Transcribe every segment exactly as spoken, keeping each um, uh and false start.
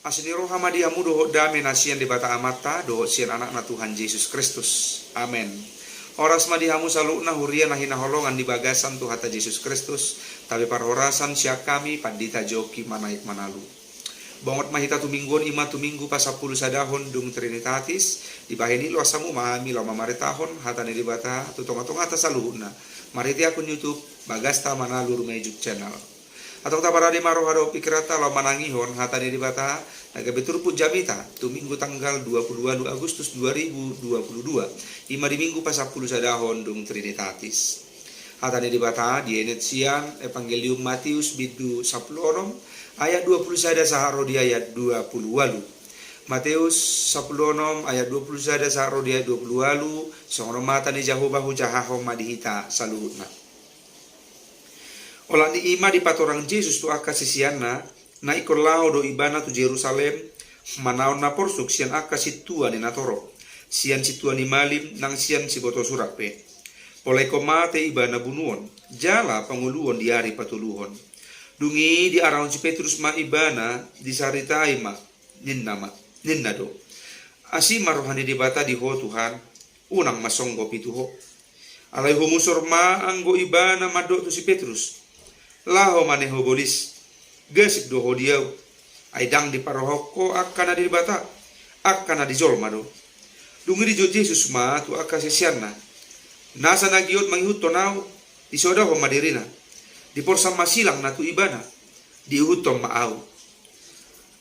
Asi ni roha ma di hamu dohot dame na sian Debata Amanta dohot sian Anakna Tuhan Jesus Kristus. Amen. Horas ma di hamu saluhutna, huria na hinaholongan di bagasan Tuhanta Jesus Kristus. Tabe parhorasan sian hami Pandita Joki Manaek Manalu. Bongot ma hita tu minggu on, i ma tu minggu pasampulu sadahon dung Trinitatis. Dibahen i loas hamu ma hami laho mamaritahon hata ni Debata tu tonga-tonganta saluhutna marhite akun YouTube Bagasta Manalu Rumaejuk Channel. Antong taparade ma roha dohot pingkiranta laho manangihon hata ni Debata na gabe turpuk jamita tu minggu tanggal dua puluh walu Agustus dua ribu dua puluh dua, i ma di minggu pasampulu sadahon dung Trinitatis. Hata ni Debata dienet sian Evangelium Mateus bindu sampulu onom ayat dua puluh sada sahat ro di ayat dua puluh walu. Mateus sampulu onom ayat dua puluh sada sahat ro di ayat dua puluh walu, songon on ma hata ni Jahowa, hujahahon ma di hita saluhutna. Olat ni i ma dipatorang Jesus tu angka siseanna, na ingkon laho do Ibana tu Jerusalem, manaon na porsuk sian angka sintua ni natorop, sian sintua ni malim nang sian sibotosurat pe. Pola ingkon mate Ibana bunuon, jala pangoluon di ari patoluhon. Dung i diarahon si Petrus ma Ibana, disaritai ma, ninna ma, ninna do: Asi ma roha ni Debata di Ho, Tuhan, unang ma songgopi tu Ho. Alai humusor ma anggo Ibana mandok tu si Petrus: Laho ma ne ho bolis, gasip do ho di Ahu. Ai ndang diparrohahon ho angka na di Debata, angka na di jolma do. Dung i dijou Jesus ma tu angka siseanna: Nasa na giot mangihuthon Ahu, disoadahon ma dirina. Diporsan ma silangna tu ibana, diihuthon ma Ahu.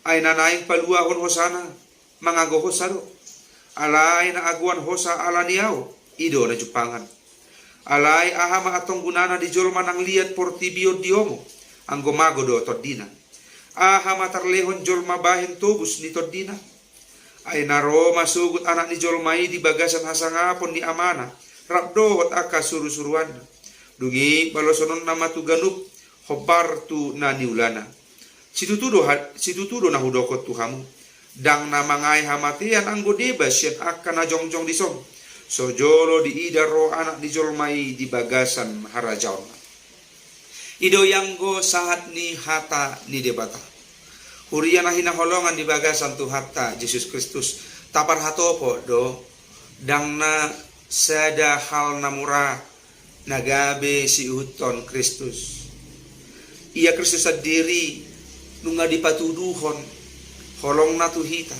Ai na naeng paluahon hosana, mangago hosa do. Alai na agoan hosa ala ni Ahu, i do na jumpangan. Alai aha ma antong gunana di jolma nang liat portibi on diomo, anggo mago do tondina? Aha ma tarlehon jolma bahen tobus ni tondina? Ai na ro ma sogot Anak ni jolma i di bagasan hasangapon ni Amana rap dohot angka surusuruanna. Dung i balosononna ma tu ganup, hombar tu na niulana. Situtu do ha-, situtu do na hudokhon tu hamu: Ndang na mangae hamatean anggo deba sian angka na jongjong dison, so jolo diida ro Anak ni jolma i di bagasan harajaonna. I do i anggo sahat ni hata ni Debata. Huria na hinaholongan di bagasan Tuhanta Jesus Kristus, taparhatopot do, ndang na sada hal na mura na gabe siihuthon Kristus. Ia Kristus sandiri nunga dipatuduhon holongna tu hita,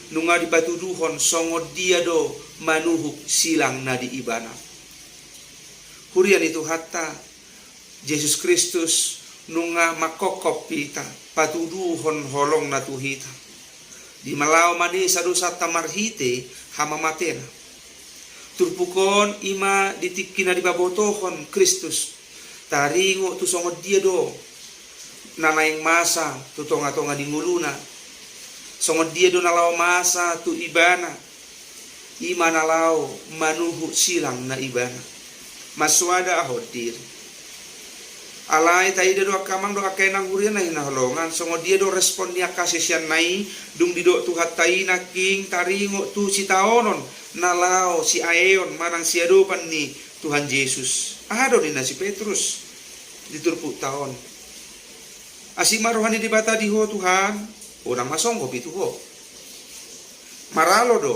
nunga dipatuduhon songon dia do manuhuk silang na di ibana. Huria ni Tuhanta, Jesus Kristus nunga mangkophop hita, patuduhon holongna tu hita. Di malaho manesa dosanta marhite hamamatena. Turpuk on i ma di tingki na dipabotohon Kristus, taringot tu songon dia do na naeng masa tu tongatonga ni ngoluna, songon dia do na laho masa tu ibana, i ma na laho manuhuk silang na ibana, mansoadahon diri. Alai taida do angka amang dohot angka inang, huria na hinaholongan, songon dia do respon ni angka siseanna i dung didok Tuhanta i nangkin taringot tu sitaonon na laho siaeon manang siadopan ni Tuhan Jesus. Aha do ninna si Petrus di turpukta on? Asi ma roha ni Debata di ho, Tuhan, unang ma songgopi tu ho. Maralo do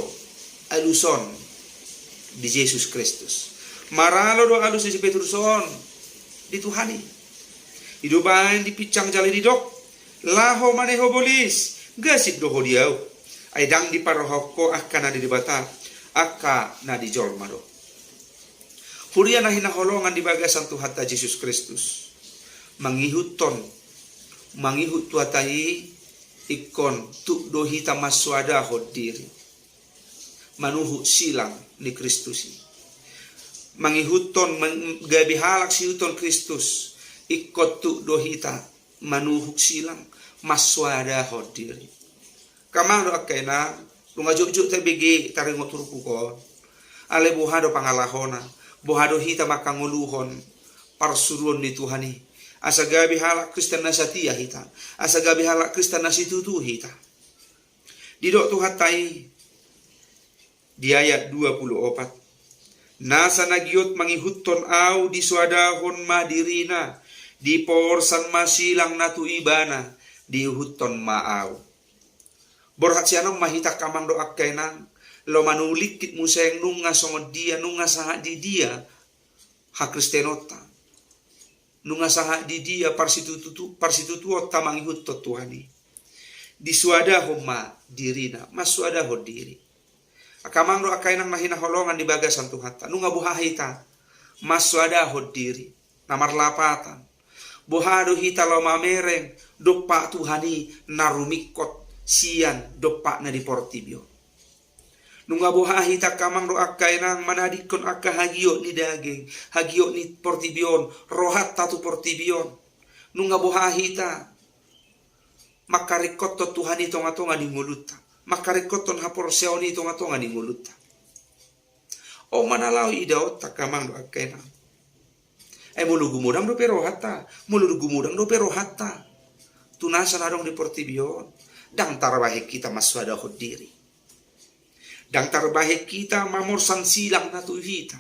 alus on di Jesus Kristus. Maralo do alus ni si Petrus on di Tuhan i. I do baen dipinsang jala didok: Laho ma ne ho bolis, gasip do ho di Ahu. Ai ndang diparrohahon ho angka na di Debata, angka na di jolma do. Huria na hinaholongan di bagasan Tuhanta Jesus Kristus, mangihuthon, mangihut Tuhanta i ingkon tuk do hita mansoadahon diri, manuhuk silang ni Kristus i. Mangihuthon, mang-, gabe halak siihuthon Kristus, ingkon tuk do hita manuhuk silang, mansoadahon diri. Angka amang dohot angka inang, nunga jotjot tabege taringot turpuk on. Alai boha do pangalahona, boha do hita mangkangoluhon parsuruon ni Tuhan i, asa gabe halak Kristen na satia hita, asa gabe halak Kristen na situtu hita. Didok Tuhanta i di ayat dua puluh opat: Nasa na giot mangihuthon Ahu, disoadahon ma dirina, diporsan ma silangna tu ibana, diihuthon ma Ahu. Borhat sian on ma hita angka amang dohot angka inang, laho manulingkit muse nunga songon dia, nunga sahat di dia hakristenonta. Nunga sahat di dia parsitutu-, parsitutuonta mangihuthon Tuhan i. Disuadahon ma dirina, mansuadahon diri. Angka amang dohot angka inang na hinaholongan di bagasan Tuhanta, nunga boha hita mansuadahon diri na marlapatan? Boha do hita laho mamereng dompak Tuhan i na rumingkot sian dompak na di portibi on? Nunga boha hita angka amang dohot angka inang manadingkon angka hagiot ni daging, hagiot ni portibi on, rohanta tu portibi on? Nunga boha hita mangkaringkothon Tuhan i tongatonga ni ngolunta, mangkaringkothon haporseaon i tongatonga ni ngolunta? On ma na laho idaonta angka amang dohot angka inang. Ai molo gumodang dope rohanta, molo gumodang dope rohanta tu nasa na adong di portibi on, ndang tarbahen hita mansuadahon diri. Ndang tarbahen hita mamorsan silang na tu hita.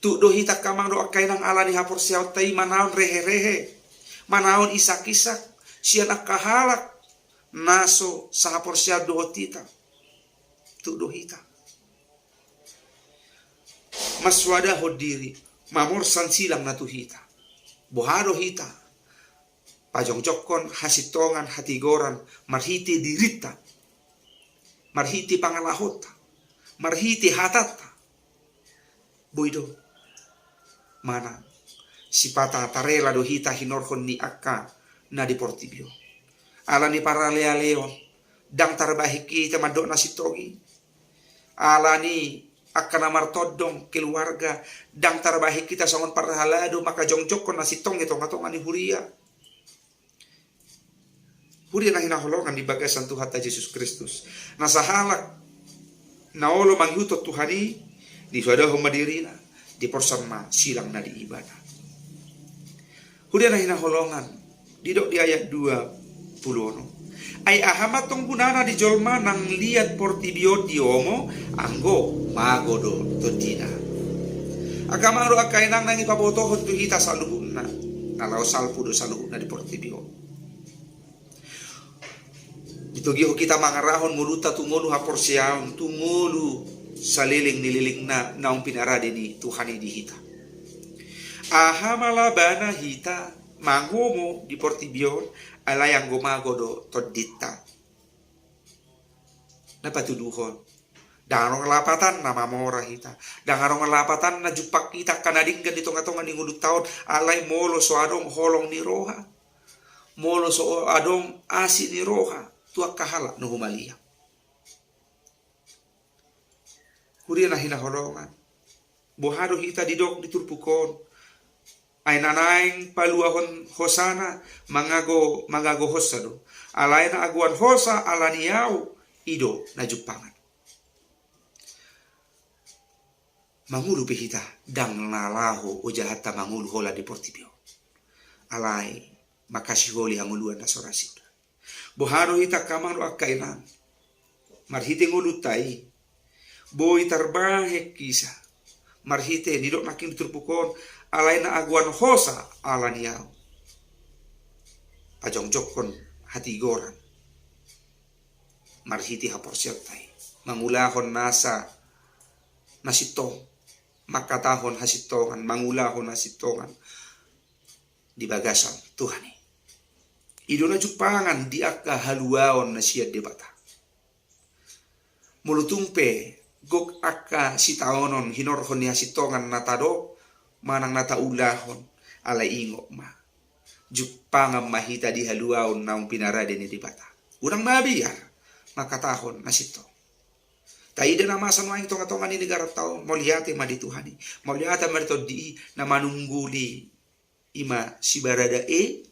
Tuk do hita angka amang dohot angka inang ala ni haporseaonta i manaon reherehe, manaon isakisak sian angka halak na so sahaporseaon dohot hita. Tuk do hita mansuadahon diri, mamorsan silang na tu hita? Boha do hita pajongjongkon hasintongan, hatigoran marhite dirinta, marhite pangalahonta, marhite hatanta? Boi do manang sipata tarela do hita hinorhon ni angka na di portibi on? Ala ni paralealeon, ndang tarbahen hita mandok na sintong i. Ala ni angka na martondong keluarga, ndang tarbahen hita songon parhalado mangkajongjongkon na sintong i tongatonga ni huria. Huria na hinaholongan di bagasan Tuhanta Jesus Kristus, na sahalak na olo mangihuthon Tuhan i, disuadahon ma dirina, diporsan ma silang na di ibana. Huria na hinaholongan, didok di ayat dua pulu onom: Ai aha ma tong gunana di jolma nang liat portibi on diomo, anggo mago do tondina? Angka amang dohot angka inang, naeng dipabotohon tu hita saluhutna, na laho salpu do saluhutna di portibi on. Ditogihon hita mangarahon ngolunta tu ngolu haporseaon, tu ngolu saleleng ni lelengna naung pinarade ni Tuhan i di hita. Aha ma labana hita mangomo di portibi on, alai anggo mago do tondinta? Na patuduhon, ndang adong lapatanna mamora hita, ndang adong lapatanna jumpang hita angka na denggan di tongatonga ni ngolunta on, alai molo so adong holong ni roha, molo so adong asi ni roha tu angka halak na humaliang. Huria na hinaholongan, boha do hita didok di turpuk on? Ai na naeng paluahon hosana, mangago, mangago hosa do. Alai na agoan hosa ala ni ahu, i do na jumpangan. Mangolu pe hita, ndang na laho ojahanta mangolu holan di portibi on. Alai mangkasiholi hangoluan na so ra siuda. Boha do hita angka amang dohot angka inang? Marhite ngolunta i, boi tarbahen hita marhite didok nangkin di turpuk on, alai na agoan hosa ala ni ahu. Pajongjongkon hatigoran marhite haporseaonta i, mangulahon nasa na sintong, mangkatahon hasintongan, mangulahon hasintongan di bagasan Tuhan i. I do na jumpangan di angka haluaon na sian Debata. Molo tung pe gok angka sitaonon hinorhon ni hasintongan na tadok manang na taulahon, alai ingot ma, jumpangan ma hita di haluaon naung pinarade ni Debata. Unang mabiar mangkatahon na sintong. Taida na masa nuaeng tongatonga ni negaranta on, mauliate ma di Tuhan i, mauliate ma di Tondi i, na manungguli i ma si Baradae,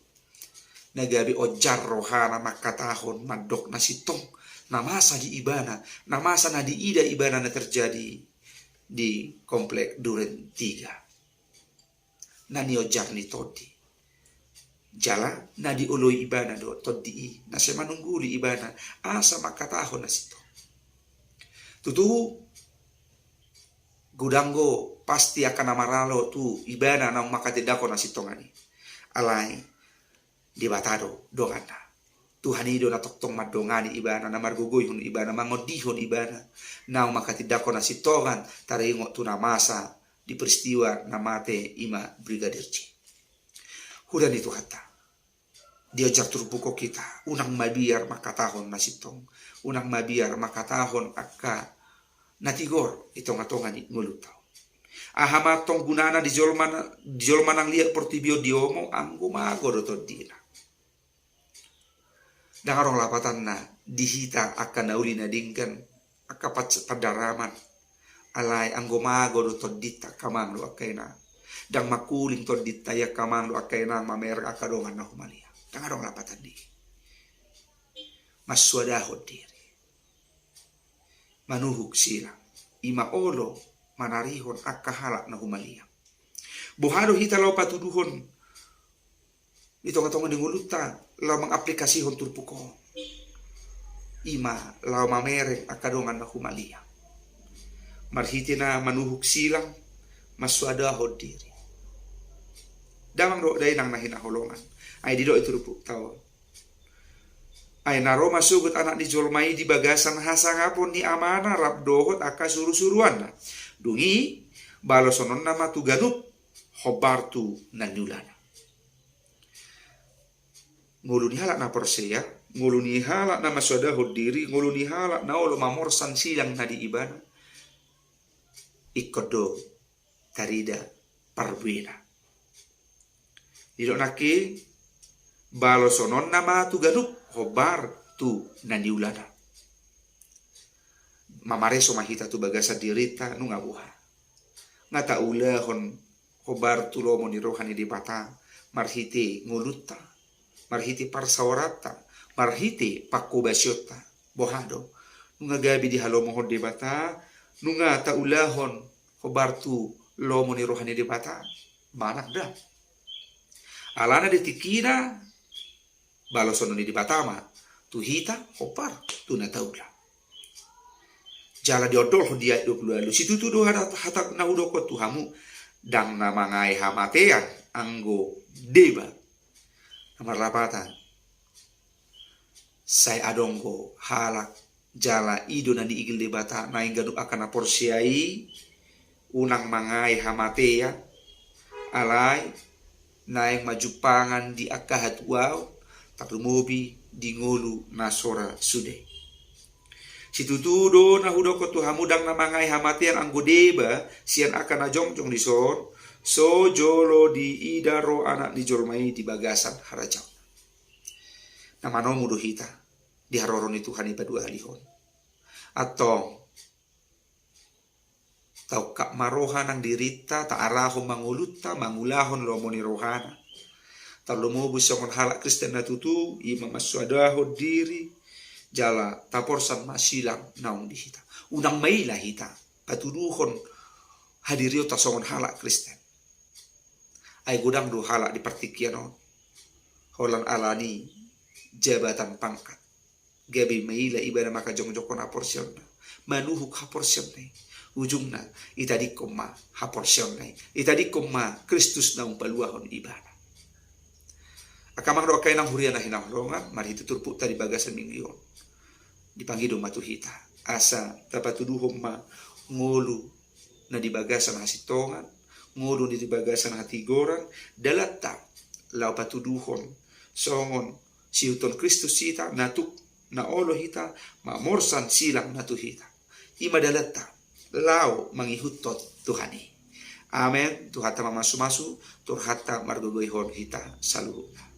na gabe onjar rohana mangkatahon, mandok na sintong na masa di ibana, na masa na diida ibana na terjadi di Komplek Duren Tiga. Na nionjar ni Tondi. Jala na dioloi ibana do Tondi i, na sai manungguli ibana asa mangkatahon na sintong. Tutu, godang do pasti angka na maralo tu ibana naung mangkatindangkon hasintongan i. Alai Debata do donganna. Tuhan i do na tongtong mandongani ibana, na margogoihon ibana, mangondihon ibana, naung manghatindanghon hasintongan, taringot tu na masa di peristiwa na mate i ma Brigadir J. Huda ni Tuhanta, diojar turpuk on hita, unang mabiar manghatahon na sintong, unang mabiar manghatahon angka na tigor di tongatonga ni ngolunta on. Aha ma antong gunana di jolma na, di jolma nang liat portibi on diomo, anggo mago do tondina. Ndang adong lapatanna di hita angka na uli na denggan, angka pac-, pandaraman. Alai anggo mago do tondinta angka amang dohot angka inang, ndang mangkuling tondinta i angka amang dohot angka inang mamereng angka dongan na humaliang. Ndang adong lapatan di i. Mansoadahon diri, manuhuk silang, i ma olo manarihon angka halak na humaliang. Boha do hita laho patuduhon di tongatonga ni ngolunta laho mangaplikasihon turpuk on? I ma laho mamereng angka dongan na humaliang marhite na manuhuk silang, mansoadahon diri. Damang dohot dainang na hinaholongan, ai didok i turpukta on: Ai na ro ma sogot Anak ni jolma i di bagasan hasangapon ni Amana rap dohot angka surusuruanna. Dung i, balosonna ma tu ganup, hombar tu na niulana. Ngolu ni halak na porsea, ngolu ni halak na mansoadahon diri, ngolu ni halak na olo mamorsan silang na di ibana, ingkon do tarida parbuena. Didok nangkin, balosonna ma tu ganup, hombar tu na niulana. Mamareso ma hita tu bagasan dirinta, nunga boha? Nga taulahon hombar tu lomo ni roha ni Debata marhite ngolunta, marhite parsaoranta, marhite panghobasionta? Boha do? Nunga gabe dihalomohon Debata, nunga taulahon hombar tu lomo ni roha ni Debata? Manang ndang. Alana di tingkina, baloson ni Debata ma tu hita hombar tu na taula. Jala diondolhon di ayat dua pulu ualu: Situtu do hata, hata na hudok tu hamu, ndang na mangae hamatean anggo deba. Na marlapatan, sai adong do halak jala i do na niigil Debata, naeng ganup angka na porsea i unang mangae hamatean, alai naeng ma jumpangan di angka hatuaon, tarlumobi di ngolu na so ra suda i. Situtu do na hudok tu hamu, ndang na mangae hamatean anggo deba sian angka na jongjong dison, so jolo diida ro Anak ni jolma i di bagasan harajaon. Na manomu do hita di haroro ni Tuhan i paduahalihon. Antong, taungkap ma roha nang dirinta, taarahon ma ngolunta mangulahon lomo ni rohana. Tarlumobi songon halak Kristen na tutu, i ma mansoadahon diri, jala taporsan ma silang naung di hita. Unang maila hita patuduhon hadirionta songon halak Kristen. Ai godang do halak di partingkian on, holan alani jabatan pangkat, gabe maila ibana mangkajongjongkon haporseaonna, manuhuk haporseaonna i. Ujungna, itadingkon ma haporseaonna i, itadingkon ma Kristus naung paluahon ibana. Angka amang dohot angka inang huria na hinaholongan, marhite turpukta di bagasan minggu on, dipangido ma tu hita asa tapatuduhon ma ngolu na di bagasan hasintongan, ngolu na di bagasan hatigoran, dalanta laho patuduhon songon siihuthon Kristus hita, na tuk na olo hita mamorsan silang na tu hita. I ma dalanta laho mangihuthon Tuhan i. Amen. Tuhanta mamasumasu, Tuhanta margogoihon hita saluhutna.